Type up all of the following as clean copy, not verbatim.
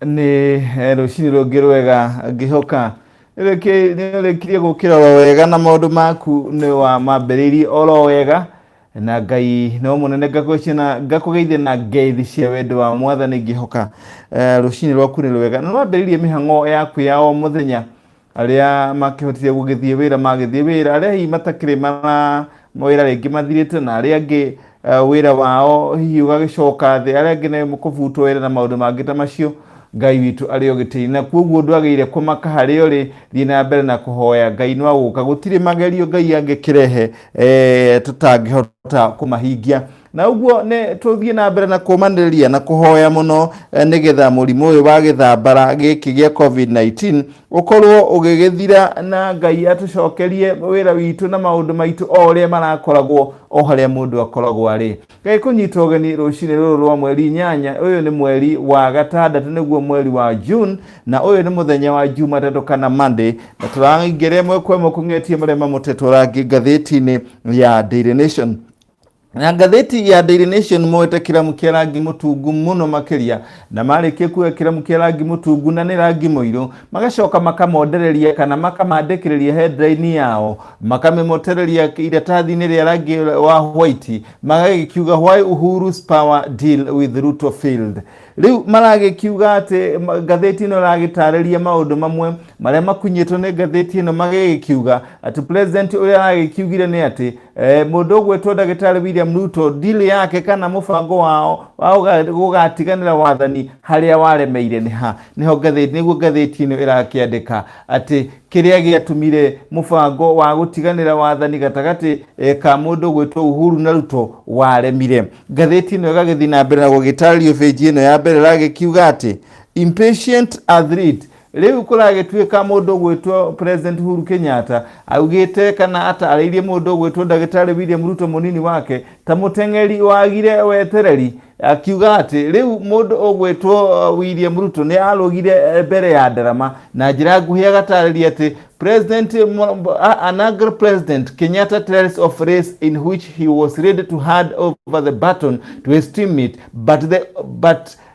Nĩ rũcinĩ rũngĩ rwega ngĩhoka nĩ ũrĩkirie gũkĩra oro wega na maũndũ maku nĩ wamambĩrĩirie oro wega na Ngai no mũnene. Ngakũgeithia na ngeithi cia wendo wa Mwathani. Ngĩhoka rũcinĩ rwaku nĩ rwega na wambĩrĩirie mĩhang'o yaku ya o mũthenya. Arĩa makĩhotire gũgĩthiĩ wĩra magĩthiĩ wĩra, arĩa hihi matakĩrĩ mara mawĩra rĩngĩ mathirĩte, na arĩa angĩ wĩra wao hihi ũgagĩcoka thĩ, arĩa angĩ nĩ kũbutwo wĩra na maũndũ mangĩ ta macio. Ngai witũ arĩ o gĩtĩ-inĩ, na kuoguo ndwagĩrĩire kũmaka harĩa ũrĩ. Thiĩ na mbere na kũhoya, Ngai no agũka. Gũtirĩ magerio Ngai angĩkĩrehe tũtangĩhota kũmahingia, na ũguo nĩ tũthiĩ na mbere na kũmanĩrĩria na kũhoya mũno nĩgetha mũrimũ ũyũ wa gĩthambara gĩkĩ gĩa COVID-19 ũkorwo ũgĩgĩthira na Ngai atũcokerie wĩra witũ na maũndũ maitũ o ũrĩa marakoragwo, o harĩa mũndũ akoragwo arĩ. Ngai kũnyita ũgeni rũcinĩ rũrũ rwa mweri 8. Ũyũ nĩ mweri wa gatandatũ, nĩguo mweri wa June, na ũyũ nĩ mũthenya wa Jumatatũ kana Monday, na tũraingĩra ĩmwe kwa ĩmwe kũng'etia marĩa mamũtetwo rangi ngathĩti-inĩ ya Daily Nation. Na ngathĩti ya Daily Nation moete kĩramu kĩa rangi mũtungu mũno makĩria, na marĩkia kuoya kĩramu kĩa rangi mũtungu na nĩ rangi mũirũ, magacoka makamondereria kana makamandĩkĩrĩria headline yao, makamĩmotereria iratathi-inĩ rĩa rangi wa white, magagĩkiuga, "Why Uhuru's power deal with Ruto failed?" Rĩu maragĩkiuga atĩ ngathĩti ĩno ĩragĩtarĩria maũndũ mamwe marĩa makunyĩtwo nĩ ngathĩti ĩno, magĩgĩkiuga atĩ president ũrĩa aragĩkiugire nĩ atĩ mũndũ ũgwĩtwo ndagĩtarĩ William Ruto, deal yake kana mũbango wao wa gũgatiganĩra wathani harĩa waremeire nĩ ha. Nĩho ngathĩti, nĩguo ngathĩti ĩno ĩrakĩandĩka atĩ kĩrĩa gĩatũmire mũbango wa gũtiganĩra wathani gatagatĩ ka mũndũ ũgwĩtwo Uhuru na Ruto waremire. Ngathĩti ĩno ĩgagĩthiĩ na mbere na gũgĩtarĩrio bĩnji ĩno ya mbere, ĩragĩkiuga atĩ impatient athlete. Rĩu kũragĩtuĩka mũndũ ũgwĩtwo President Uhuru Kenyatta augĩte kana atarĩirie mũndũ ũgwĩtwo ndagĩtarĩ William Ruto, mũnini wake, ta mũteng'eri wagire wetereri, akiuga atĩ rĩu mũndũ ũgwĩtwo William Ruto nĩ arũgire mbere ya ndarama. Na njĩra nguhĩ agatarĩria atĩ President an angry President Kenyatta tells of race in which he was ready to hand over the baton to his teammate, but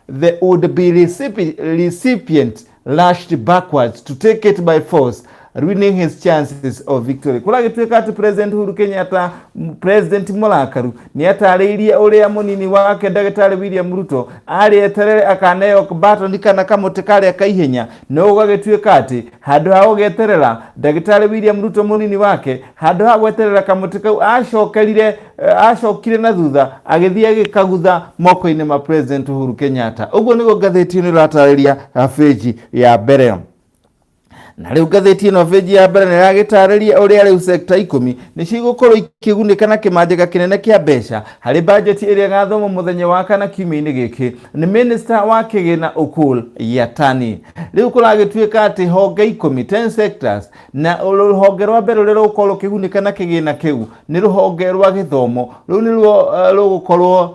the would be recipient rushed backwards to take it by force, ruining his chances of victory. Kũragĩtuĩka atĩ President Uhuru Kenyatta, president mũrakaru, nĩ atarĩirie ũrĩa mũnini wake ndagĩtarĩ William Ruto arĩ eterere akaneo batoni kana kamũtĩ karĩa ka ihenya, no gũgagĩtuĩka atĩ handũ ha gũgeterera, ndagĩtarĩ William Ruto mũnini wake, handũ ha gweterera kamũtĩ kau, acokerire acokire na thutha, agĩthiĩ agĩkagutha moko-inĩ ma President Uhuru Kenyatta. Ũguo nĩguo ngathĩti ĩno ĩratarĩria bĩnji ya mbere. Na rĩu ngathĩti ĩno bĩnji ya mbere nĩ ĩragĩtarĩria ũrĩa rĩu sekta 10 nĩ cigũkorwo ikĩgunĩka na kĩmanjĩka kĩnene kĩa mbeca harĩ bajeti ĩrĩa ĩgathomwo mũthenya wa kana kiumia-inĩ gĩkĩ nĩ minista wa kĩgĩna Ukur Yatani. Rĩu kũragĩtuĩka atĩ honge 10, 10 sectors, na rũhonge rwa mbere rũrĩa rũgũkorwo rũkĩgunĩka na kĩgĩna kĩu nĩ rũhonge rwa gĩthomo. Rũu nĩruo rũgũkorwo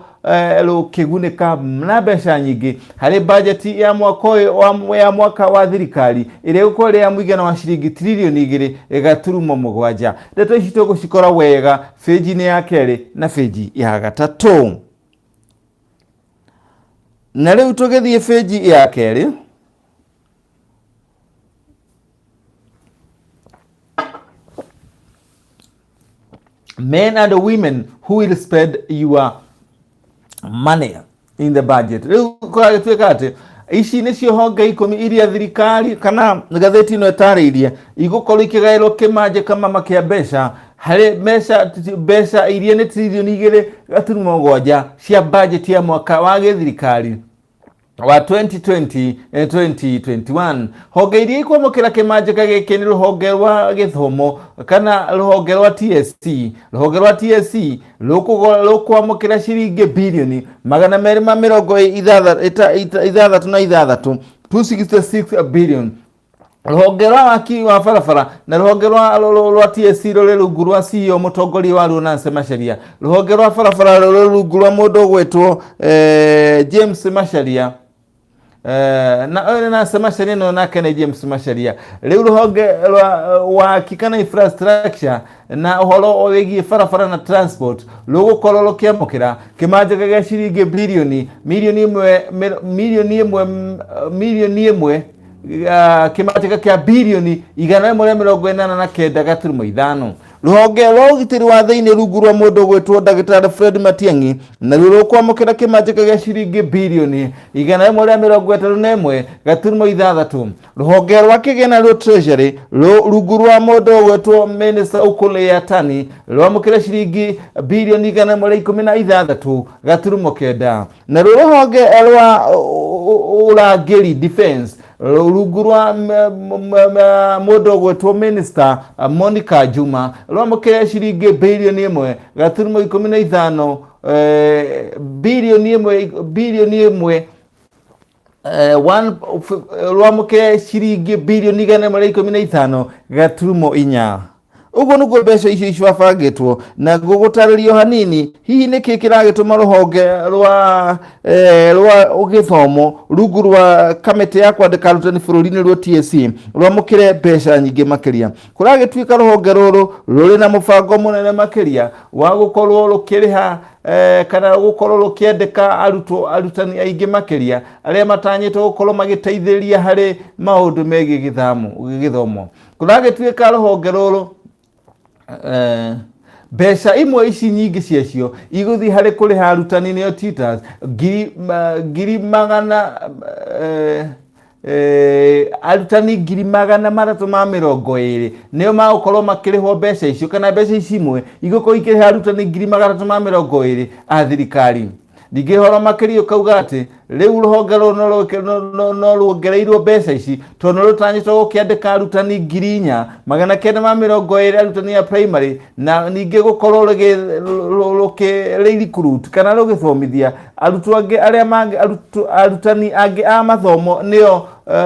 rũkĩgunĩka na mbeca nyingĩ harĩ bajeti ya mwaka ũyũ ya mwaka wa thirikari, ĩrĩa ĩgũkorwo ĩrĩ ya mũigana wa ciringi tiririoni 2.7. Ndeto ici tũgũcikora wega bĩnji-inĩ ya kerĩ na bĩnji ya gatatũ. Na rĩu tũgĩthiĩ bĩnji ya kerĩ, men and women who will spend your money in the budget. Rĩu kũragĩtuĩka atĩ ici nĩcio honge 10 iria thirikari kana ngathĩti ĩno ĩtarĩirie igũkorwo ikĩgaĩrwo kĩmanjĩka mama kĩa mbeca harĩ mbeca iria nĩ tiririoni 2.7 cia bajeti ya mwaka wa gĩthirikari wa 2020 2021. Honge iria ikwamũkĩra kĩmanjĩka gĩkĩ nĩ rũhonge rwa gĩthomo kana rũhonge rwa TSC. Rũhonge rwa TSC rũkwamũkĩra ciringi birioni 266, 266 billion. Rũhonge rwa waki wa barabara na rũhonge rwa TSC rũrĩ rungu rwa CEO, mũtongoria waruo Nancy Macharia. Rũhonge rwa barabara rũrĩ rungu rwa mũndũ ũgwĩtwo James Macharia. Na ũyũ nĩ Nancy Macharia no nake nĩ James Macharia. Rĩu rũhonge rwa waki kana infrastructure na ũhoro wĩgiĩ barabara na transport rũgũkorwo rũkĩamũkĩra kĩmanjĩka gĩa ciringi birioni mirioni ĩmwe mirioni ĩmwe mirioni ĩmwe kĩmanjĩka kĩa birioni 189.5. Rũhonge rwa ũgitĩri wa thĩinĩ rungu rwa mũndũ ũgwĩtwo ndagĩtarĩ Fred Matiang'i naruo rũkwamũkĩra kĩmanjĩka gĩa ciringi birioni 131.6. Rũhonge rwa kĩgĩna rwa Treasury rungu rwa mũndũ ũgwĩtwo Minister Ukur Yatani rwamũkĩra ciringi birioni 116.9. Naruo rũhonge rwa ũrangĩri defense rungu rwa mũndũ ũgwĩtwo Minister Monica Juma rwamũkĩra ciringi birioni 1.15, birioni ĩmwe birioni ĩmwe rwamũkĩra ciringi birioni 115.4. Ũguo nĩguo mbeca icio icabangĩtwo na gũgũtarĩrio hanini hihi nĩkĩ kĩragĩtũma rũhonge rwa rwa gĩthomo rungu rwa kamĩtĩ ya kwandĩka arutani bũrũri-inĩ rwa TSC rwamũkĩre mbeca nyingĩ makĩria. Kũragĩtuĩka rũhonge rũrũ rũrĩ na mũbango mũnene makĩria wa gũkorwo rũkĩrĩha kana gũkorwo rũkĩandĩka arutwo arutani aingĩ makĩria arĩa matanyĩtwo gũkorwo magĩteithĩrĩria harĩ maũndũ megiĩ gĩthomo. Kũragĩtuĩka rũhonge rũrũ mbeca imwe ici nyingĩ ciacio igũthiĩ harĩ kũrĩha arutani nĩo tutors ngiri magana arutani 320,000 nĩo magũkorwo makĩrĩhwo mbeca icio, kana mbeca ici imwe igũkorwo ikĩrĩha arutani 320,000 a thirikari. Ningĩ ũhoro makĩria ũkauga atĩ rĩu rũhonge rũrũ no ruongereirwo mbeca ici tondũ nĩ rũtanyĩtwo gũkĩandĩka arutani 4,920 arutani a primary, na ningĩ gũkorwo rũkĩ recruit kana rũgĩthomithia arutwo angĩ arĩa mangĩ arutani angĩ a mathomo nĩo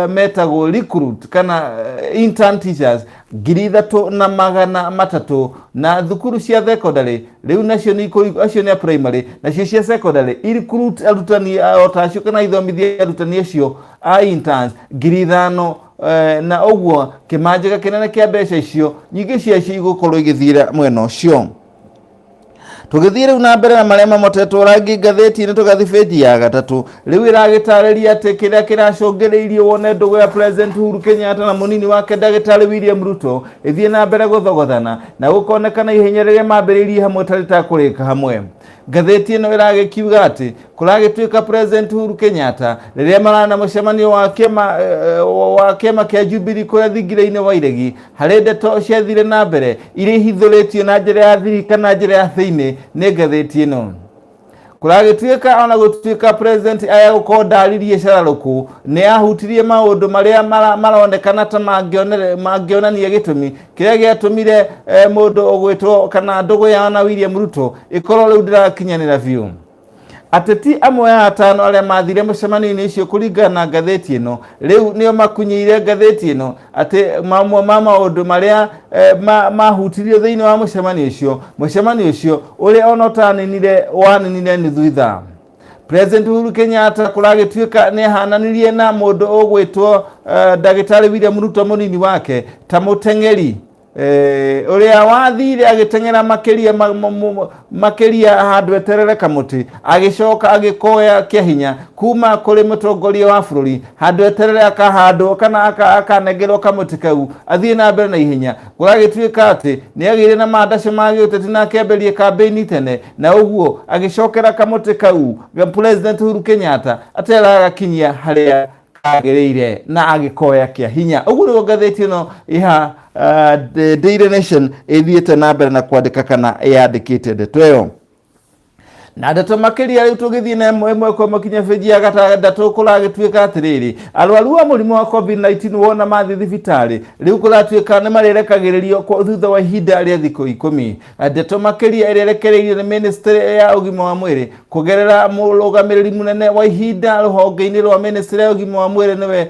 metagwo recruit kana intern teachers 3,300. Na thukuru cia secondary rĩu nacio nĩ acio nĩ a primary, nacio cia secondary i recruit arutani o ta acio kana ithomithia arutani acio a interns 5,000, na ũguo kĩmanjĩka kĩnene kĩa mbeca icio nyingĩ ciacio igũkorwo igĩthiĩra mwena ũcio. Tũgĩthiĩ rĩu na mbere na marĩa mamotetwo rangi ngathĩti-inĩ, tũgathiĩ bĩnji ya gatatũ. Rĩu ĩragĩtarĩria atĩ kĩrĩa kĩracũngĩrĩirie wone ndũgũ ya President Uhuru Kenyatta na mũnini wake ndagĩtarĩ William Ruto ĩthiĩ na mbere gũthogothana na gũkonekana ihenya rĩrĩa mambĩrĩirie hamwe ta rĩtakũrĩka hamwe. Ngathĩti ĩno ĩragĩkiuga atĩ kũragĩtuĩka President Uhuru Kenyatta rĩrĩa marana mũcemanio wa kĩama kĩa Jubilee kũrĩa thingira-inĩ wa Iregi, harĩ ndeto ciathire na mbere iria ihithũrĩtio na njĩra ya thiri kana njĩra ya thĩinĩ nĩ ngathĩti ĩno. Kũragĩtuĩka ona gũtuĩka President aya gũkorwo ndaririe cararũkũ, nĩ ahutirie maũndũ marĩa maronekana ta mangĩonania gĩtũmi kĩrĩa gĩatũmire mũndũ ũgwĩtwo kana ndũgũ yao na William Ruto ĩkorwo rĩu ndĩrakinyanĩra biũ. Ateti amwe a atano arĩa mathire mũcemanio-inĩ ũcio kũringana na ngathĩti ĩno rĩu nĩo makunyĩire ngathĩti ĩno atĩ mamwe ma maũndũ marĩa mahutirio thĩinĩ wa mũcemanio ũcio, mũcemanio ũcio ũrĩa ona ũtaninire waninire nuthu ithaa. President Uhuru Kenyatta kũragĩtuĩka nĩ ahananirie na mũndũ ũgwĩtwo ndagĩtarĩ William Ruto mũnini wake ta mũteng'eri ũrĩa wathire agĩteng'era makĩria makĩria handũ eterere kamũtĩ, agĩcoka agĩkoya kĩa hinya kuma kũrĩ mũtongoria wa bũrũri handũ eterere akahandwo kana akanengerwo kamũtĩ kau athiĩ na mbere na ihenya. Kũragĩtuĩka atĩ nĩ agĩire na mandaco ma gĩũteti na akĩambĩrĩria kambĩini tene, na ũguo agĩcokera kamũtĩ kau President Uhuru Kenyatta ateragakinyia harĩa kagĩrĩire na agĩkoya kĩa hinya. Ũguo nĩguo ngathĩti ĩno ya Daily Nation ĩthiĩte na mbere na kwandĩka kana yandĩkĩte ndeto ĩyo. Na ndeto makĩria rĩu tũgĩthiĩ na ĩmwe ĩmwe kwa ĩmwe kinya benji ya gatandatũ, kũragĩtuĩka atĩrĩrĩ, arwaru a mũrimũ wa COVID-19 wona mathiĩ thibitarĩ rĩu kũratuĩka nĩ marĩrekagĩrĩrio thutha wa ihinda rĩa thikũ 10. Ndeto makĩria ĩrĩa ĩrekereirio nĩ ministry ya ũgima wa mwĩrĩ kũgerera mũrũgamĩrĩri mũnene wa ihinda rũhonge-inĩ rwa ministry ya ũgima wa mwĩrĩ nĩwe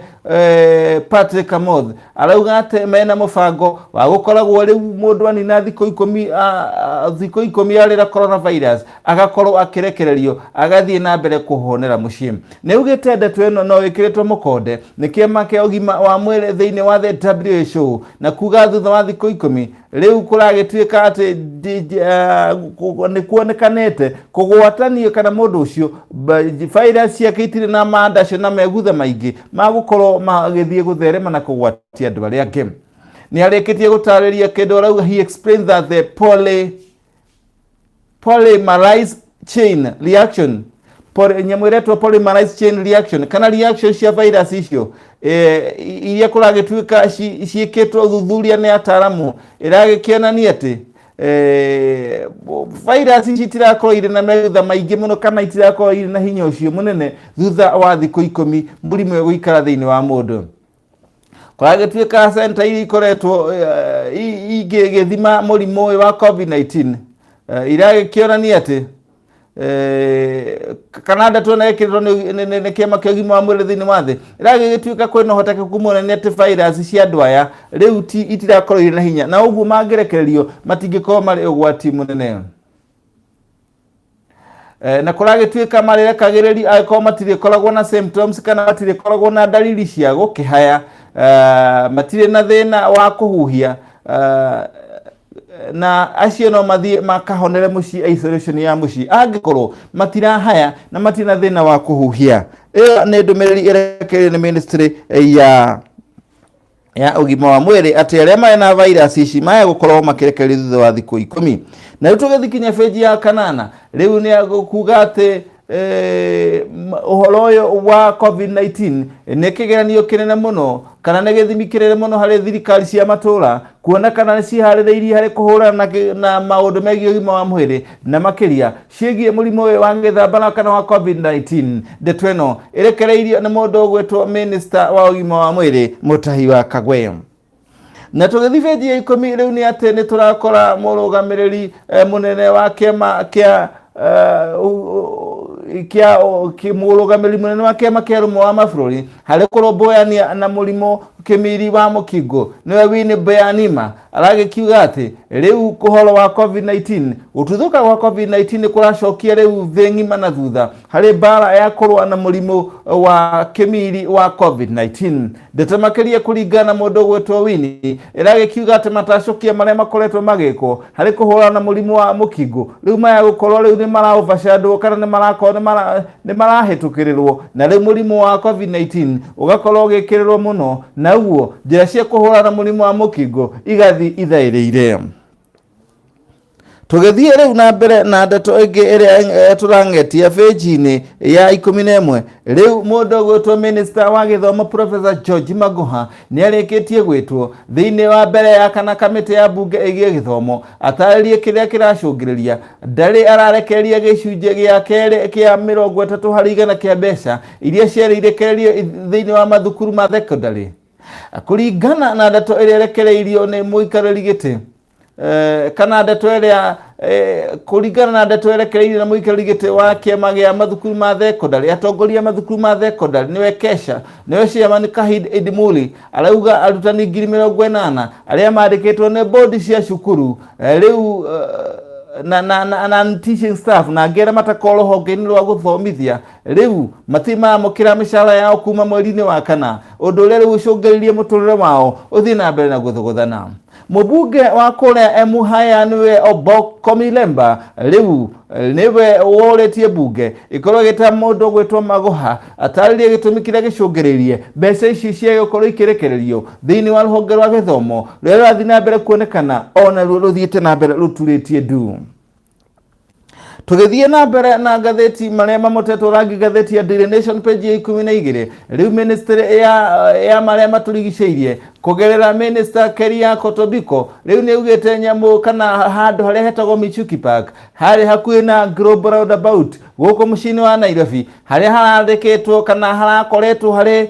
Patrick Amoth arauga atĩ mena mũbango wa gũkoragwo rĩu mũndũ anina thikũ ikũmi thikũ ikũmi arĩra coronavirus agakorwo akĩrekererio agathiĩ na mbere kũhonera mũciĩ. Nĩ augĩte ndeto ĩno no ĩkĩrĩtwo mũkonde nĩ kĩama kĩa ũgima wa mwĩrĩ thĩinĩ wa the WHO na kuga thutha wa thikũ ikũmi rĩu kũragĩtuĩka atĩ nĩ kuonekanĩte kũgwatanio kana mũndũ ũcio virus ciake itirĩ na mandacio na megutha maingĩ ma gũkorwo magĩthiĩ gũtherema na kũgwatia andũ arĩa angĩ. Nĩ arĩkĩtie gũtarĩria kĩndũ arauga, he explained that the polymerase chain reaction, nyamũ ĩretwo polymerase chain reaction kana reaction cia virus icio iria kũragĩtuĩka ciĩkĩtwo ũthuthuria nĩ ataramu ĩragĩkĩonania atĩ virus ici itirakorwo irĩ na megutha maingĩ mũno kana itirakorwo irĩ na hinya ũcio mũnene thutha wa thikũ ikũmi mũrimũ ũyũ gũikara thĩinĩ wa mũndũ. Kũragĩtuĩka center iria ikoretwo igĩthima mũrimũ ũyũ wa COVID-19 iragĩkĩonania atĩ kana ndeto ĩno ĩkĩrĩtwo nĩ kĩama kĩa ũgima wa mwĩrĩ thĩinĩ wa thĩ ĩragĩgĩtuĩka kwĩna ũhotekeku mũnene atĩ virus cia andũ aya rĩu itirakorwo irĩ na hinya na ũguo mangĩrekererio matingĩkorwo marĩ ũgwati mũnene. Na kũragĩtuĩka marĩrekagĩrĩrio angĩkorwo matirĩkoragwo na symptoms kana matirĩkoragwo na dalili cia gũkĩhaya, matirĩ na thĩna wa kũhuhia, na acio no mathiĩ makahonere mũciĩ isolation ya mũciĩ angĩkorwo matirahaya na matirĩ na thĩna wa kũhuhia. Ĩyo nĩ ndũmĩrĩri ĩrekereirio nĩ ministry ya ũgima wa mwĩrĩ atĩ arĩa marĩ na virus ici maya gũkorwo makĩrekererio thutha wa thikũ ikũmi. Na rĩu tũgĩthiĩ kinya benji ya kanana, rĩu nĩ kuga atĩ ũhoro ũyũ wa COVID-19 nĩ kĩgeranio kĩnene mũno kana nĩ gĩthimi kĩnene mũno harĩ thirikari cia matũũra kuona kana nĩ ciharĩrĩirie harĩ kũhũrana na maũndũ megiĩ ũgima wa mwĩrĩ na makĩria ciĩgiĩ mũrimũ ũyũ wa gĩthambara kana wa COVID-19. Ndeto ĩno ĩrekereirio nĩ mũndũ ũgwĩtwo minister wa ũgima wa mwĩrĩ Mutahi wa Kagwe. Na tũgĩthiĩ benji ya ikũmi rĩu nĩ atĩ nĩ tũrakora mũrũgamĩrĩri mũnene wa kĩama kĩa mũrũgamĩrĩri mũnene wa kĩama kĩa rũmwe wa mabũrũri harĩ kũrũmbũyania na mũrimũ kĩmiri wa mũkingo nĩwe Winnie Byanyima aragĩkiuga atĩ rĩu ũhoro wa COVID-19 gũtuthũka gwa COVID-19 nĩ kũracokia rĩu thĩ ng'ima na thutha harĩ mbara ya kũrũa na mũrimũ wa kĩmiri wa COVID-19. Ndeto makĩria kũringana na mũndũ ũgwĩtwo Winnie ĩragĩkiuga atĩ matacũkia marĩa makoretwo magĩkwo harĩ kũhũrana na mũrimũ wa mũkingo rĩu maya gũkorwo rĩu nĩ mara overshadow kana nĩ marakorwo nĩ marahĩtũkĩrĩrwo na rĩu mũrimũ wa COVID-19 ũgakorwo ũgĩkĩrĩrwo mũno na ũguo njĩra cia kũhũrana na mũrimũ wa mũkingo igathiĩ ithaĩrĩire. Tũgĩthiĩ rĩu na mbere na ndeto ĩngĩ ĩrĩa tũrang'etia benji-inĩ ya 11 rĩu mũndũ ũgwĩtwo minister wa gĩthomo Professor George Magoha nĩ arĩkĩtie gwĩtwo thĩinĩ wa mbere ya kana kamĩtĩ ya mbunge ĩgiĩ gĩthomo atarĩrie kĩrĩa kĩracũngĩrĩria ndarĩ ararekereria gĩcunjĩ gĩa kerĩ kĩa 30% kĩa mbeca iria ciarĩirekererio thĩinĩ wa mathukuru ma thekondarĩ kũringana na ndeto ĩrĩa ĩrekereirio nĩ mũikarĩri gĩtĩ kana ndeto ĩrĩa kũringana na ndeto ĩrekereirio na mũikarĩri gĩtĩ wa kĩama gĩa mathukuru ma thekondarĩ atongoria mathukuru ma thekondarĩ nĩwe Kesha nĩwe chairman Kahid Idimuli arauga arutani 80,000 arĩa mandĩkĩtwo nĩ bodi cia cukuru rĩu na teaching staff na angĩ arĩa matakorwo rũhonge-inĩ rwa gũthomithia rĩu matirĩ maramũkĩra mĩcara yao kuma mweri-inĩ wa kana ũndũ ũrĩa rĩu ũcũngĩrĩirie mũtũrĩre wao ũthiĩ na mbere na gũthũgũthana. Mũmbunge wa kũrĩa Emuhaya nĩwe Oboko Milemba rĩu nĩwe worĩtie mbunge ĩkorwo ĩgĩta mũndũ ũgwĩtwo Magoha atarĩrie gĩtũmi kĩrĩa gĩcũngĩrĩirie mbeca ici cia gũkorwo ikĩrekererio thĩinĩ wa rũhonge rwa gĩthomo rũrĩa rũrathiĩ na mbere kuonekana ona ruo rũthiĩte na mbere rũturĩtie ndu. Tũgĩthiĩ na mbere na ngathĩti marĩa mamotetwo rangi ngathĩti ya Daily Nation page ya 12 rĩu ministry ya marĩa matũrigicĩirie kũgerera minister Keriako Tobiko rĩu nĩ augĩte nyamũ kana handũ harĩa hetagwo Michuki Park harĩ hakuhĩ na Global Roundabout gũkũ mũciĩ-inĩ wa Nairobi harĩa harandĩkĩtwo kana harakoretwo harĩ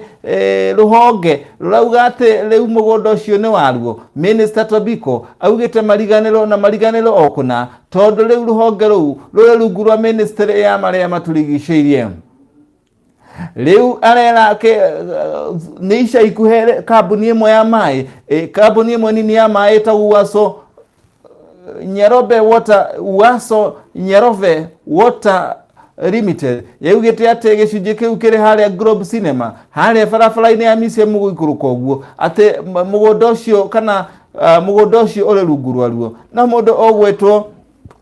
rũhonge rũrauga atĩ rĩu mũgũnda ũcio nĩ waruo. Minister Tobiko augĩte mariganĩrwo na mariganĩrwo o kũna tondũ rĩu rũhonge rũu rũrĩ rungu rwa ministry ya marĩa matũrigicĩirie. Rĩu arera nĩ ica ikuhĩ kambuni ĩmwe ya maĩ, kambuni ĩmwe nini ya maĩ ĩtagwo Uaso Nyarobe Water, Uaso Nyarobe Water Limited yaugĩte atĩ gĩcunjĩ kĩu kĩrĩ harĩa Globe Cinema harĩa barabara-inĩ ya Museum gũikũrũka ũguo, atĩ mũgũnda ũcio kana mũgũnda ũcio ũrĩ rungu rwaruo. No mũndũ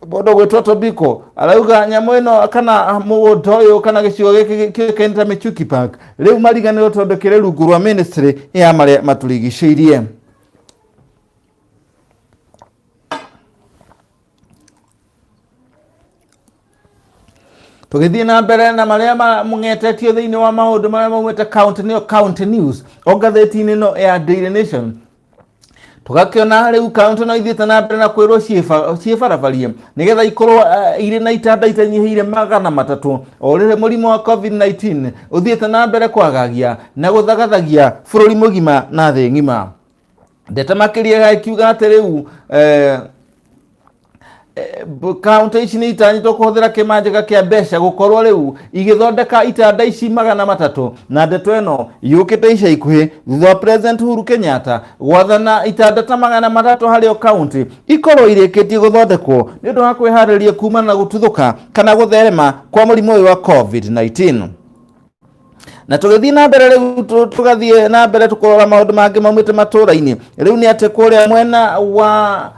ũgwĩtwo Tobiko arauga nyamũ ĩno kana mũgũnda ũyũ kana gĩcigo gĩkĩ kĩũĩkaine ta Michuki Park rĩu mariganĩrwo tondũ kĩrĩ rungu rwa ministry ya marĩa matũrigicĩirie. Tũgĩthiĩ na mbere na marĩa mũng'etetio thĩinĩ wa maũndũ marĩa maumĩte county, nĩyo County News o ngathĩti-inĩ ĩno ya Daily Nation, tũgakĩona rĩu kaunti no ithiĩte na mbere na kwĩrwo ciĩbarabarie nĩgetha ikorwo irĩ na itanda itanyihĩire 300 o rĩrĩ mũrimũ wa COVID-19 ũthiĩte na mbere kwagagia na gũthagathagia bũrũri mũgima na thĩ ng'ima. Ndeto makĩria ĩkiuga atĩ rĩu kaunti ici nĩ itanyĩtwo kũhũthĩra kĩmanjĩka kĩa mbeca gũkorwo rĩu igĩthondeka itanda ici 300, na ndeto ĩno yũkĩte ica ikuhĩ thutha wa President Uhuru Kenyatta gwathana itanda ta 300 harĩ o kaunti ikorwo irĩkĩtie gũthondekwo nĩ ũndũ wa kwĩharĩria kumana na gũtuthũka kana gũtherema kwa mũrimũ ũyũ wa COVID-19. Na tũgĩthiĩ na mbere rĩu tũgathiĩ na mbere tũkũrora maũndũ mangĩ maumĩte matũũra-inĩ. Rĩu nĩ atĩ kũrĩa mwena wa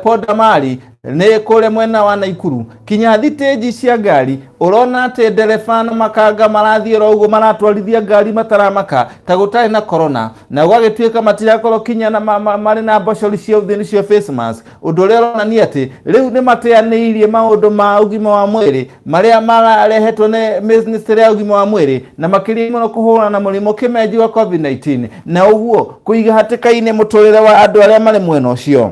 Pondamali nĩ kũrĩa mwena wa Naikuru kinya thitĩnji cia ngari ũrona atĩ ndereba na makanga marathiĩ oro ũguo maratwarithia ngari mataramaka ta gũtarĩ na corona, na gũgagĩtuĩka matirakorwo kinya na marĩ na mbocori cia ũthiũ nĩcio face mask, ũndũ ũrĩa ũronania atĩ rĩu nĩ mateanĩirie maũndũ ma ũgima wa mwĩrĩ marĩa mararehetwo nĩ ministry ya ũgima wa mwĩrĩ, na makĩria mũno kũhũrana na mũrimũ kĩmenji wa COVID-19, na ũguo kũiga hatĩka-inĩ mũtũrĩre wa andũ arĩa marĩ mwena ũcio.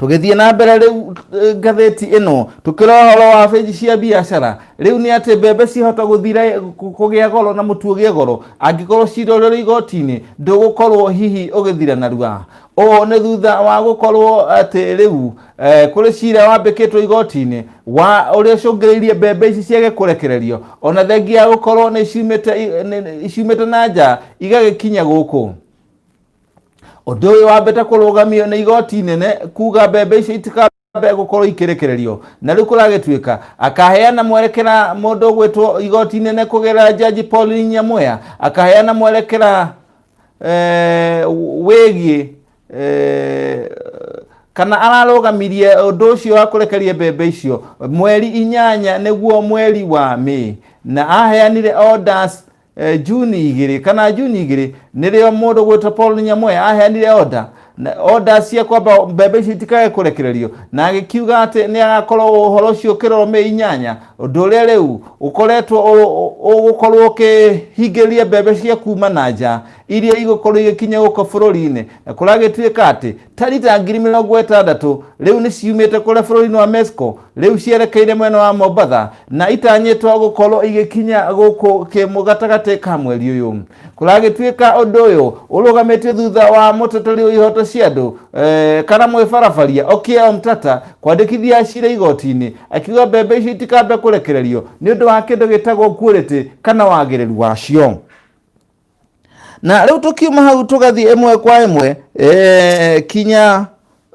Tũgĩthiĩ na mbere rĩu ngathĩti ĩno tũkĩrora ũhoro wa benji cia biacara, rĩu nĩ atĩ mbembe ciahota gũthira kũgĩa goro na mũtu ũgĩe goro angĩkorwo cira ũrĩa ũrĩ igoti-inĩ ndũgũkorwo hihi ũgĩthira narua. Ũũ nĩ thutha wa gũkorwo atĩ rĩu kũrĩ cira wambĩkĩtwo igoti-inĩ wa ũrĩa ũcũngĩrĩirie mbembe ici ciage kũrekererio ona thengia ya gũkorwo nĩ ciumĩte na nja igagĩkinya gũkũ. Ũndũ ũyũ wambĩte kũrũgamio nĩ igoti inene kuga mbembe icio itikambe gũkorwo ikĩrekererio, na rĩu kũragĩtuĩka akaheana mwerekera mũndũ ũgwĩtwo igoti inene kũgerera Jaji Pauline Nyamweya, akaheana mwerekera wĩgiĩ kana ararũgamirie ũndũ ũcio wa kũrekeria mbembe icio mweri 8 nĩguo mweri wa Mĩĩ, na aheanire orders Juni 2 kana Juni 2 nĩrĩo mũndũ gwĩtwo Paul Nyamweya aheanire order na order cia kwamba mbembe icio itikage kũrekererio, na agĩkiuga atĩ nĩ agakorwo ũhoro ũcio ũkĩrorwo Mĩĩ 8, ũndũ ũrĩa rĩu ũkoretwo ũgũkorwo ũkĩhingĩrĩria mbembe cia kuma na nja iria igũkorwo igĩkinya gũkũ bũrũri-inĩ, na kũragĩtuĩka atĩ ta rita 60,000 rĩu nĩ ciumĩte kũrĩa bũrũri-inĩ wa Mexico, rĩu cierekeire mwena wa Mombatha na itanyĩtwo gũkorwo igĩkinya gũkũ kĩmũ gatagatĩ ka mweri ũyũ. Kũragĩtuĩka ũndũ ũyũ ũrũgamĩtio thutha wa mũteteri wa ihoto cia andũ kana mwĩbarabaria Okiya Omtatah kwandĩkithia cira igoti-inĩ akiuga mbembe icio itikambe kũrekererio nĩ ũndũ wa kĩndũ gĩtagwo quality kana wagĩrĩru wacio. Na rĩu tũkiuma hau tũgathiĩ ĩmwe kwa ĩmwe kinya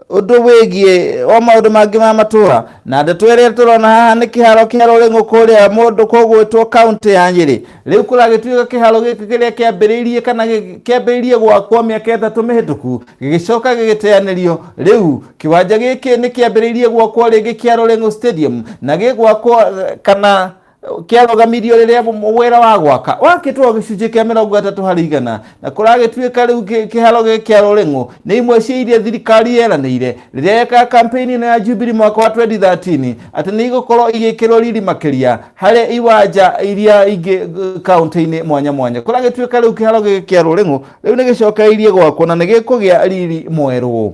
ũndũ wĩgiĩ o maũndũ mangĩ ma matũra, na ndeto ĩrĩa tũrona haha nĩ kĩharo kĩa Rũrĩng'ũ kũrĩa mũndũ kũgwĩtwo kaũntĩ ya Nyĩrĩ. Rĩu kũragĩtuĩka kĩharo gĩkĩ kĩrĩa kĩambĩrĩirie kana kĩambĩrĩirie gwakwo mĩaka 3 mĩhĩtũku gĩgĩcoka gĩgĩteanĩrio. Rĩu kĩwanja gĩkĩ nĩ kĩambĩrĩirie gwakwo rĩngĩ kĩa Rũrĩng'ũ Stadium, na gĩgwakwo kana kĩarũgamirio rĩrĩa wĩra wa gwaka wakĩtwo gĩcunjĩ kĩa 30%, na kũragĩtuĩka rĩu kĩharo gĩkĩ kĩa Rũrĩng'ũ nĩ imwe cia iria thirikari yeranĩire rĩrĩa yekaga campaign ĩno ya Jubilee mwaka wa 2013 atĩ nĩ igũkorwo igĩkĩrwo riri makĩria harĩ iwanja iria ingĩ kaunti-inĩ mwanya mwanya. Kũragĩtuĩka rĩu kĩharo gĩkĩ kĩa Rũrĩng'ũ rĩu nĩ gĩcokereirie gwakwo na nĩ gĩkũgĩa riri mwerũ.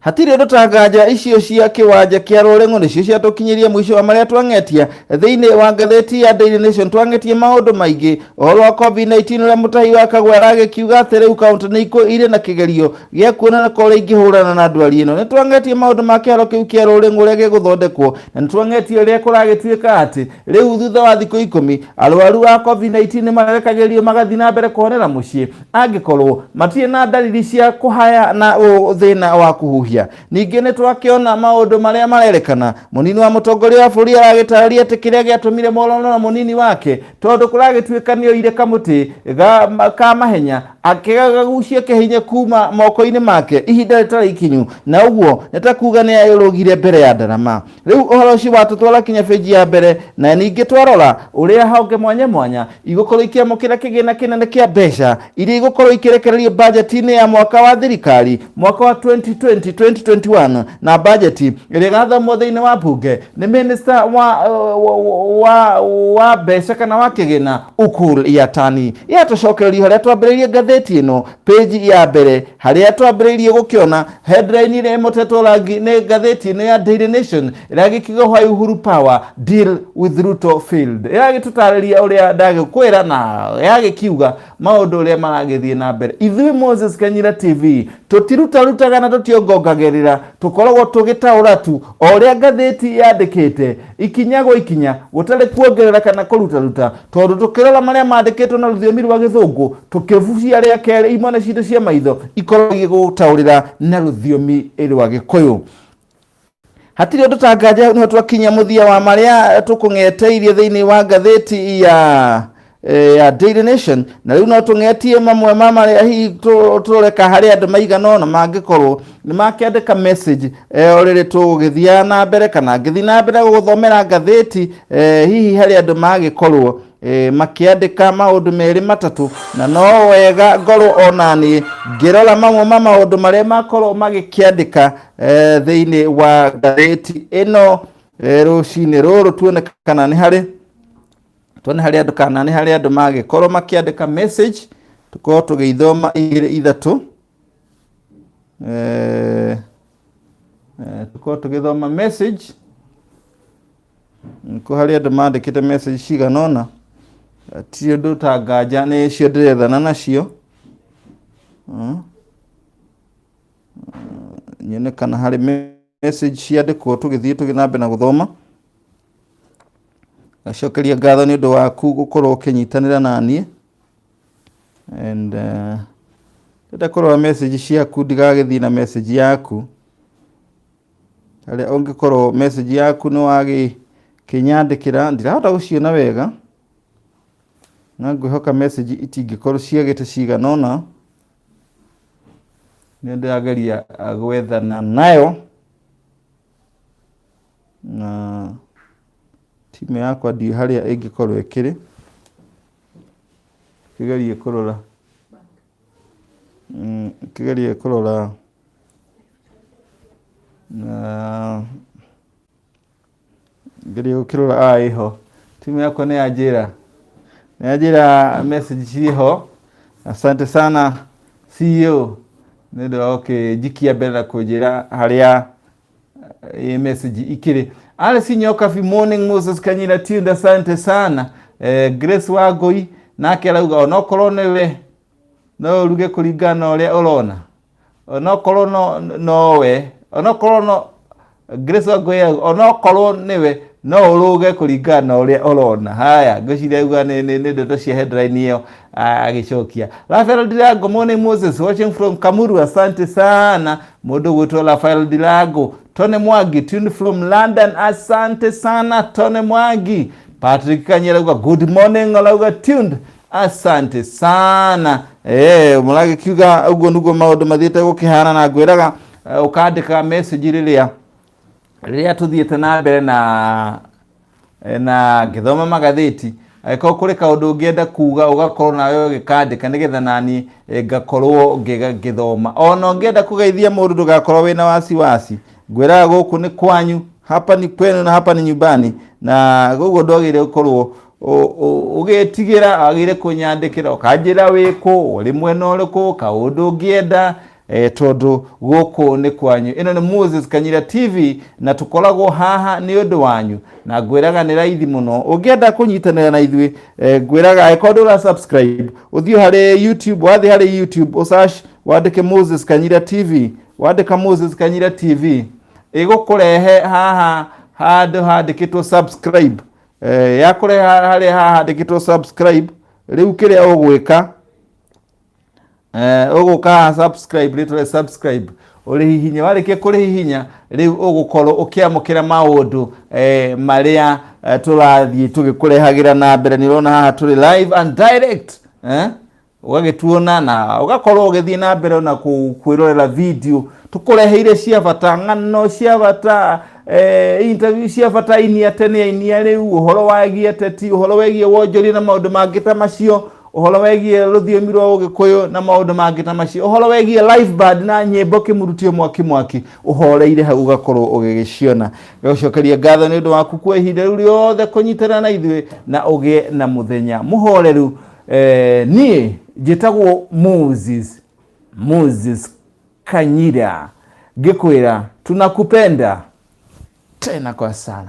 Hatirĩ ũndũ ta nganja icio cia kĩwanja kĩa Rũrĩng'ũ nĩcio ciatũkinyĩria mũico wa marĩa twang'etia thĩinĩ wa ngathĩti ya Daily Nation. Twang'etie maũndũ maingĩ ũhoro wa COVID-19 ũrĩa Mũtahi wa Kagwe aragĩkiuga atĩ rĩu kaũntĩ nĩ irĩ na kĩgerio gĩa kuonana ka ũrĩa ingĩhũrana na ndwari ĩno. Nĩ twang'etie maũndũ ma kĩharo kĩu kĩa Rũrĩng'ũ ũrĩa gĩgũthondekwo, na nĩ twang'etie ũrĩa kũragĩtuĩka atĩ rĩu thutha wa thikũ 10 arwaru a COVID-19 nĩ marekagĩrio magathiĩ na mbere kũhonera mũciĩ angĩkorwo matirĩ na ndariri cia kũhaya na thĩna wa kũhuhia. Ningĩ nĩ twakĩona maũndũ marĩa marerekana mũnini wa mũtongoria wa bũrũri aragĩtarĩria atĩ kĩrĩa gĩatũmire morano na mũnini wake tondũ kũragĩtuĩka nĩ oire kamũtĩ ka mahenya akĩgagucia kĩhinya kuma moko-inĩ make ihinda rĩtarĩ ikinyu, na ũguo nĩ ta kuga nĩ ayũrũgire mbere ya ndarama. Rĩu ũhoro ũcio watũtwara kinya benji ya mbere, na ningĩ twarora ũrĩa honge mwanya mwanya igũkorwo ikĩamũkĩra kĩgĩna kĩnene kĩa mbeca iria igũkorwo ikĩrekererio bajeti-inĩ ya mwaka wa thirikari mwaka wa 2020-2021, na bajeti ĩrĩa ĩgathomwo thĩinĩ wa mbunge nĩ minista wa mbeca kana wa kĩgĩna Ukur Yatani. Yatũcokereria harĩa twambĩrĩirie ngathĩti ĩno page ya mbere, harĩa twambĩrĩirie gũkĩona headline ĩrĩa ĩmotetwo rangi nĩ ngathĩti ĩno ya Daily Nation ĩragĩkiuga why Uhuru power deal with Ruto failed. Ĩragĩtũtarĩria ũrĩa ndagĩkwĩra na yagĩkiuga maũndũ ũrĩa maragĩthiĩ na mbere. Ithuĩ Moses Kanyira TV tũtirutarutaga na tũtiongongagĩrĩra, tũkoragwo tũgĩtaũra tu o ũrĩa ngathĩti yandĩkĩte ikinya gwa ikinya, gũtarĩ kuongerera kana kũrutaruta, tondũ tũkĩrora marĩa mandĩkĩtwo na rũthiomi rwa gĩthũngũ tũkĩbucia rĩa kerĩ imwe na citũ cia maitho ikorwo igĩgũtaũrĩra na rũthiomi rwa gĩkũyũ. Hatirĩ ũndũ ta nganja, nĩho twakinya mũthia wa marĩa tũkũng'eteirie thĩinĩ wa ngathĩti ya Daily Nation, na rĩu no tũng'etie mamwe ma marĩa hihi tũreka harĩ andũ maigana ũna mangĩkorwo nĩ makĩandĩka message o rĩrĩ tũgũgĩthiaga na mbere kana ngĩthiĩ na mbere gũgũthomera ngathĩti, hihi harĩ andũ magĩkorwo makĩandĩka maũndũ merĩ matatũ, na no wega ngorwo ona niĩ ngĩrora mamwe ma maũndũ marĩa makorwo magĩkĩandĩka thĩinĩ wa ngathĩti ĩno rũcinĩ rũrũ, tuone kana nĩ harĩ tuone harĩ andũ kana nĩ harĩ andũ magĩkorwo makĩandĩka message tũkorwo tũgĩithoma igĩrĩ ithatũ, tũkorwo tũgĩthoma message kũ harĩ andũ mandĩkĩte message cigana ũna. Ti ũndũ ta nganja nĩ cio ndĩrethana nacio, nyone kana harĩ message ciandĩkwo tũgĩthiĩ tũgĩ na mbere na gũthoma. Ngacokeria ngatho nĩ ũndũ waku gũkorwo ũkĩnyitanĩra na niĩ and ndĩrenda kũrora message ciaku ndigagĩthiĩ na message yaku harĩa ũngĩkorwo message yaku nĩ wagĩkĩnyandĩkĩra, ndirahota gũciona wega na ngwĩhoka message itingĩkorwo ciagĩte cigana ũna, nĩ ndĩrageria gwethana nayo na timu yakwa ndiũ harĩa ĩngĩkorwo ĩkĩrĩ, kĩgerie kũrora kĩgerie kũrora na ngerie gũkĩrora a ĩho timu yakwa nĩ yanjĩra message ciĩho. Asante sana CEO nĩ ũndũ wa gũkĩnjikia mbere na kũnjĩra harĩa ĩ message ikĩrĩ. Alice Nyokabi, morning Moses Kanyira tuned, asante sana. Grace Wangui nake arauga onokorwo nĩwe no ũruge kũringana na ũrĩa ũrona, onokorwo no nowe onokorwo no Grace Wangui arauga onokorwo nĩwe no ũruge kũringana na ũrĩa ũrona. Haya, ngwĩciria auga nĩ ndeto cia headline ĩyo agĩcokia. Rafael Dirango, morning Moses, watching from Kamuru, asante sana mũndũ gwĩtwo Rafael Dirango. Tony Mwangi, tuned from London, asante sana Tony Mwangi. Patrick Kanyera arauga good morning, arauga tuned, asante sana. Mũragĩkiuga ũguo nĩguo maũndũ mathiĩte gũkĩhana, na ngwĩraga ũkandĩka message rĩrĩa tũthiĩte na mbere na ngĩthoma magathĩti, angĩkorwo kũrĩ kaũndũ ũngĩenda kuga ũgakorwo nawe ũgĩkandĩka nĩgetha nani ngakorwo ngĩthoma. Ona ũngĩenda kũgeithia mũndũ ndũgakorwo wĩna wasiwasi, ngwĩraga gũkũ nĩ kwanyu, hapa ni kwenu na hapa ni nyumbani, na koguo ndwagĩrĩire gũkorwo ũgĩtigĩra, wagĩrĩire kũnyandĩkĩra ũkanjĩra wĩkũ, ũrĩ mwena ũrĩkũ, kaũndũ ũngĩenda. Tondũ gũkũ nĩ kwanyu. Ĩno nĩ Moses Kanyira TV na tũkoragwo haha nĩ ũndũ wanyu, na ngwĩraga nĩ raithi mũno. Ũngĩenda kũnyitanĩra na ithuĩ, ngwĩraga angĩkorwo ndũra subscribe, ũthiĩ harĩ YouTube. Wathiĩ harĩ YouTube, ũsearch, wandĩke Moses Kanyira TV. Wandĩka Moses Kanyira TV, ĩgũkũrehe haha handũ handĩkĩtwo subscribe. Yakũrehe harĩa haha handĩkĩtwo subscribe, rĩu kĩrĩa ũgwĩka, ũgũka haha subscribe, rĩtwa subscribe, ũrĩhihinya. Warĩkia kũrĩhihinya, rĩu ũgũkorwo ũkĩamũkĩra maũndũ marĩa tũrathiĩ tũgĩkũrehagĩra na mbere. Nĩ ũrona haha tũrĩ live and direct, eh? Ũgagĩtuona na ũgakorwo ũgĩthiĩ na mbere na kwĩrorera video tũkũreheire cia bata, ng'ano cia bata, interview cia bata, aini a tene, aini a rĩu, ũhoro wegiĩ ateti, ũhoro wegiĩ wonjoria na maũndũ mangĩ ta macio, ũhoro wegiĩ rũthiomi rwa Ũgĩkũyũ na maũndũ mangĩ ta macio, ũhoro wegiĩ live band na nyĩmbo kĩmurutio mwaki mwaki ũhoreire hau, ũgakorwo ũgĩgĩciona. Ngagũcokeria ngatho nĩ ũndũ waku kwa ihinda rĩu rĩothe kũnyitana na ithuĩ, na ũgĩe na mũthenya mũhoreru. Niĩ njĩtagwo Moses Kanyira, ngĩkwĩra tunakupenda tena kwa sana.